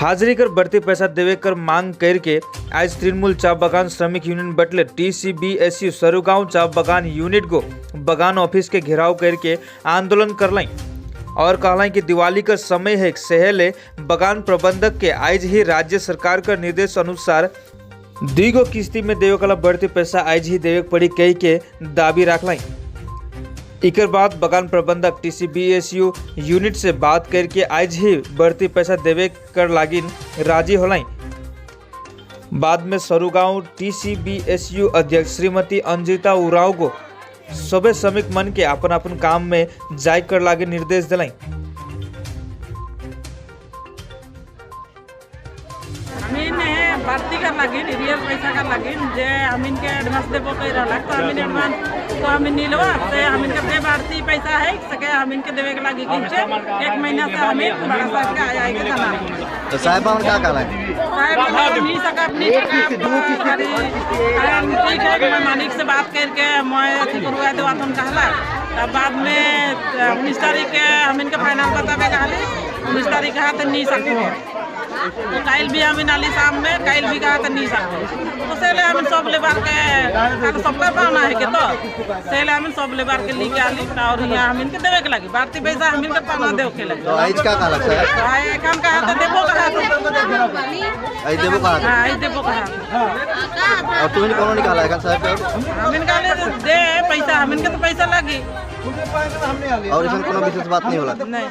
हाजिरी कर बढ़ती पैसा देवे कर मांग करके आज तृणमूल चा बागान श्रमिक यूनियन बटले टीसीबीएसयू सरुगांव चा बागान यूनिट को बागान ऑफिस के घेराव करके आंदोलन करलाई और कहलाई कि दिवाली का समय है, सहेले बागान प्रबंधक के आज ही राज्य सरकार का निर्देश अनुसार दीगो किस्ती में देवे कला बढ़ती पैसा आज ही देवे पड़ी कई के दाबी रखलाई। इकर बाद बागान प्रबंधक टीसीबीएसयू यूनिट से बात करके आज ही बढ़ती पैसा देवे कर लागिन राजी होलाई। बाद में सरुगांव टीसीबीएसयू अध्यक्ष श्रीमती अंजिता उरांव को सबे श्रमिक मन के अपन अपन काम में जाय कर लागे निर्देश दिलाई। बाढ़ती कर लागिन रियल पैसा कर लागिन जे हमिन के एडवांस देबो कह रहा तो हमिन एडवांस तो हमिन नीलवा से हमिन के दे बाढ़ती पैसा है सके हमिन के देवे के लागी किंचे एक महीना से हमिन बड़ा साहब के आया के जना। तो साहब हम का कहला साहब नहीं सका अपनी ठीक है मैं मालिक से बात करके मैं अथी करवा देवा तुम कहला। तब बाद में 19 तारीख के हमिन के फाइनल बतावे कहली 19 तारीख कहा तो नहीं सकते तो काल भी हमें नाली शाम में काल भी कहा तो नहीं सकते तो सेले हमें सब लेबर के सबका पाना है के तो सेले हमें सब लेबर के लेके आली और यहाँ हमें के देवे के लगी बाढ़ती पैसा हमें के पाना देवे के लगी। तो आज का कहला सर तो काम कहा तो देबो कहा आई देबो कहा हां आई देबो कहा और तुमने कोनो नहीं कहला साहब हमें कहले दे पैसा हमें के तो पैसा लगी और इसमें कोनो विशेष बात नहीं होला नहीं।